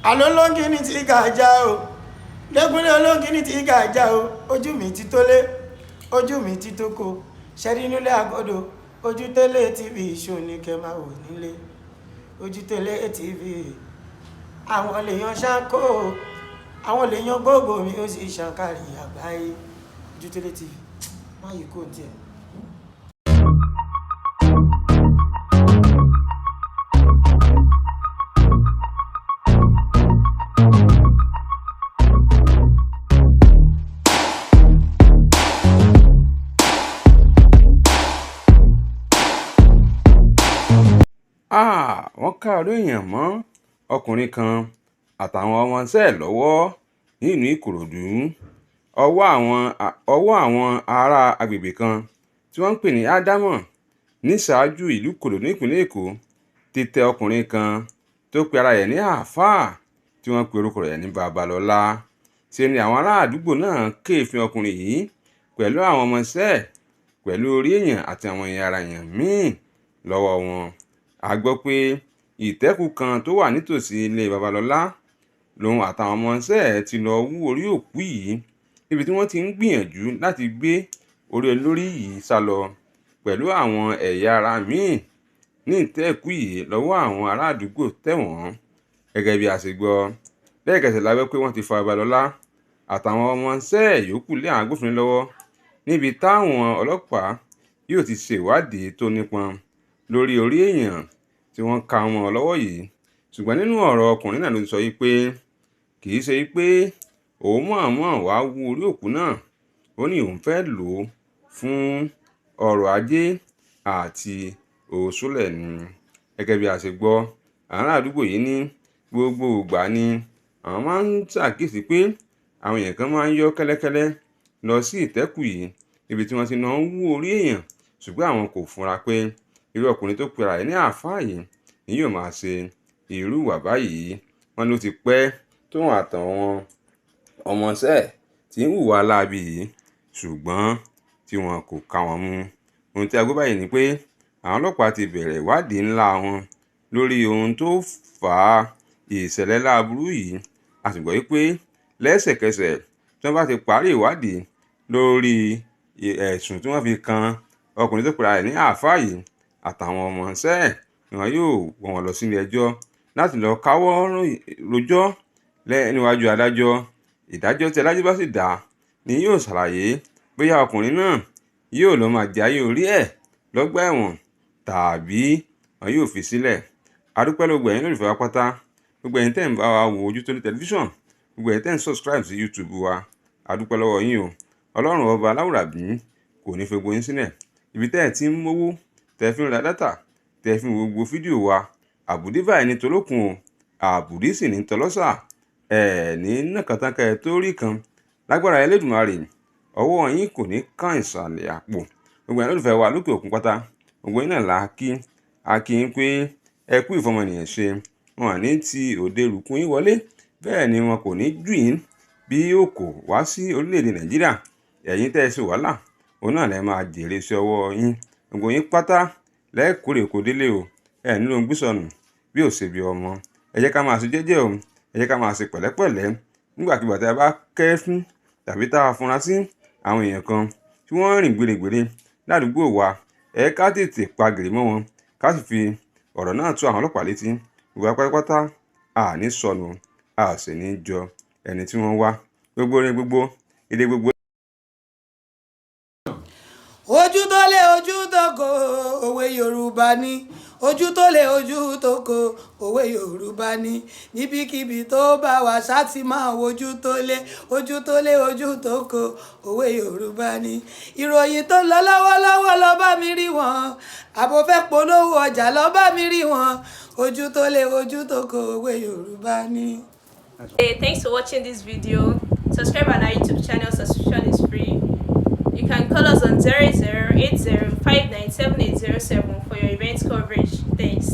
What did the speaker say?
Àlọ́ olóńgìní tí gàjà o, lẹ́kúnlé olóńgìní tí gàjà o. Ojú mi ti tó lé, ojú mi ti tó ko, ṣẹ́rí nílé àgọ́dọ̀. Ojútólé TV ṣò ní kẹ́ máa wò nílé. Ojútólé TV, àwọn lèèyàn ṣáńkó, àwọn lèèyàn gbogbo mi, ó sì ṣàǹkárí àgbáyé. Ojútólé TV, má yìí kò tiẹ̀. Wọ́n ká orí èèyàn mọ́ ọkùnrin kan àtàwọn ọmọọṣẹ́ ẹ̀ lọ́wọ́ nílùú Ìkòròdú. Ọwọ́ àwọn ará agbègbè kan tí wọ́n ń pè ní Ádámọ̀ níṣáájú ìlú Ìkòròdú nípìnlẹ̀ Èkó ti tẹ ọkùnrin kan tó pe ara rẹ̀ ní àáfàá tí wọ́n pe orúkọ rẹ̀ ní Babalọ́lá. Ṣe ni àwọn ará àdúgbò náà kéèfín ọkùnrin yìí pẹ̀lú àwọn ọmọọṣẹ́ ẹ̀ pẹ̀lú orí èèyàn àti àwọn ẹ̀yà ara èèyàn míì lọ́wọ́ wọn. A gbọ́ pé ìtẹ́kùú kan tó wà nítòsí ilé Babalọ́lá lòun àtàwọn ọmọọṣẹ́ ẹ̀ ti lọ́ọ́ hú orí òkú yìí, níbi tí wọ́n ti ń gbìyànjú láti gbé orí olórí yìí sá lọ pẹ̀lú àwọn ẹ̀yà ara míì ní ìtẹ́kùú yìí lọ́wọ́ àwọn ará àdúgbò tẹ̀ wọ́n. Gẹ́gẹ́ bí a ṣe gbọ́, lẹ́ẹ̀kẹsẹ̀ la gbọ́ pé wọ́n ti fa Babalọ́lá àtàwọn ọmọọṣẹ́ ẹ̀ yòókù lé àwọn agbófinró lọ́wọ́, níbi táwọn ọlọ́pàá yóò ti ṣèwádìí tó nípọn lórí orí èèyàn tí wọ́n ká mọ́ ọn lọ́wọ́ yìí. Ṣùgbọ́n nínú ọ̀rọ̀ ọkùnrin náà ló ti sọ wípé kì í ṣe pé òun mọ̀ọ́mọ̀ wá wú orí òkú náà, ó ní òun fẹ́ lò ó fún ọrọ̀ ajé àti òṣòlẹ̀ ni. Gẹ́gẹ́ bí a ṣe gbọ́, àwọn ará àdúgbò yìí ní gbogbo ìgbà ni àwọn máa ń ṣàkíyèsí pé àwọn èèyàn kan máa ń yọ́ kẹ́lẹ́kẹ́lẹ́ lọ sí ìtẹ́kùú yìí níbi tí wọ́n ti lọ ń wú orí èèyàn, ṣùgbọ́n àwọn kò fura pé irú ọkùnrin tó pe ara rẹ̀ ní àáfàá yìí ni yóò máa ṣe irú ìwà báyìí. Wọ́n ló ti pẹ́ tóun àtàwọn ọmọọṣẹ́ ẹ̀ tí ń hùwà láabi yìí, ṣùgbọ́n tí wọn kò ká wọn mú. Ohun tí a gbọ́ báyìí ni pé àwọn ọlọ́pàá ti bẹ̀rẹ̀ ìwádìí ńlá wọn lórí ohun tó fa ìṣẹ̀lẹ̀ láburú yìí. A sì gbọ́ wípé lẹ́sẹ̀kẹsẹ̀ tí wọ́n bá ti parí ìwádìí lórí ẹ̀sùn tí wọ́n fi kan ọkùnrin tó pera rẹ̀ ní àáfàá yìí àtàwọn ọmọọṣẹ́ ẹ̀, ni wọn yóò wọ́ wọn lọ sílé ẹjọ́ láti lọ káwọ́ rojọ́ níwájú adájọ́. Ìdájọ́ tí adájọ́ bá sì dá ni yóò ṣàlàyé bóyá ọkùnrin náà yóò lọ máa jayé orí ẹ̀ lọ́gbà ẹ̀wọ̀n tàbí wọn yóò fi sílẹ̀. A dúpẹ́ lọ́wọ́ gbogbo ẹ̀yin olólùfẹ́ wa pátá, gbogbo ẹ̀yin tẹ́ ń bá wa wo Ojútólé tẹlifíṣàn, gbogbo ẹ̀yin tẹ́ ń subscribe sí YouTube wa. A dúpẹ́ lọ́wọ́ yín o. Ọlọ́run ọba aláwùrábí kò ní fi gbogbo yín sílẹ̀. Ibi tẹ́ ẹ̀ ti ń mówó, tẹ́ fi ń ra data, tẹ́ fi ń wo gbogbo fídíò wa, àbùdí báyìí ní tolókun o, àbùdí sì ní tọlọ́ṣà. Ẹ̀ ní nàkàtàn kẹ́ ẹ tó rí kan. Lágbára Elédùmarè, ọwọ́ yín kò ní kán ìsàlẹ̀ àpò. Gbogbo ẹ̀yin olólùfẹ́ wa lókè òkun pátá, gbogbo yín náà là á kí. A kí yín pé ẹ kú ìfọmọnìyàn ṣe. Wọn à ní ti òde rùkún yín wọlé, bẹ́ẹ̀ ni wọn kò ní jù yín bí òkò wá sí orílẹ̀-èdè Nàìjíríà. Ẹ̀yin tẹ́ ẹ ṣe wàhálà, òun náà lẹ máa jèrè iṣẹ́ ọwọ́ yín. Gbogbo yín pátá lẹ́ẹ̀kórè kò délé o. Ẹ nílò ń gbé bí ò ṣe bí ọmọ. Ẹ jẹ́ ká máa ṣe jẹ́jẹ́ o. Ẹ jẹ́ ká máa ṣe pẹ̀lẹ́pẹ̀lẹ́. Nígbàkigbà tí a bá kẹ́fín tàbí tá a funra sí àwọn èèyàn kan tí wọ́n ń rìn gbèrègbèrè ládùúgbò wa, ẹ ká tètè pa gìrì mọ́ wọn, ká sì fi ọ̀rọ̀ náà tó àwọn ọlọ́pàá létí. Gbogbo wa pátápátá a ní sọnù, a sì ní jọ ẹni tí wọ́n wá. Gbogbo orin gbogbo, èdè gbogbo. Ojú tó lé, ojú tó kò, òwe Yorùbá ní. Ojú tó lé, ojú tó kò, òwe Yorùbá ní. Níbikíbi tó bá wà, ṣá ti máa wojú tó lé, ojú tó lé, ojú tó kò, òwe Yorùbá ní. Ìròyìn tó ń lọ lọ́wọ́lọ́wọ́, lọ bá mi rí wọn. Àbò fẹ́ polówó ọjà, lọ bá mi rí wọn. Ojú tó lé, ojú tó kò, òwe Yorùbá ní. Hey, thanks for watching this video. Subscribe on our YouTube channel, subscription is free. You can call us on 0080 for your event coverage. Thanks.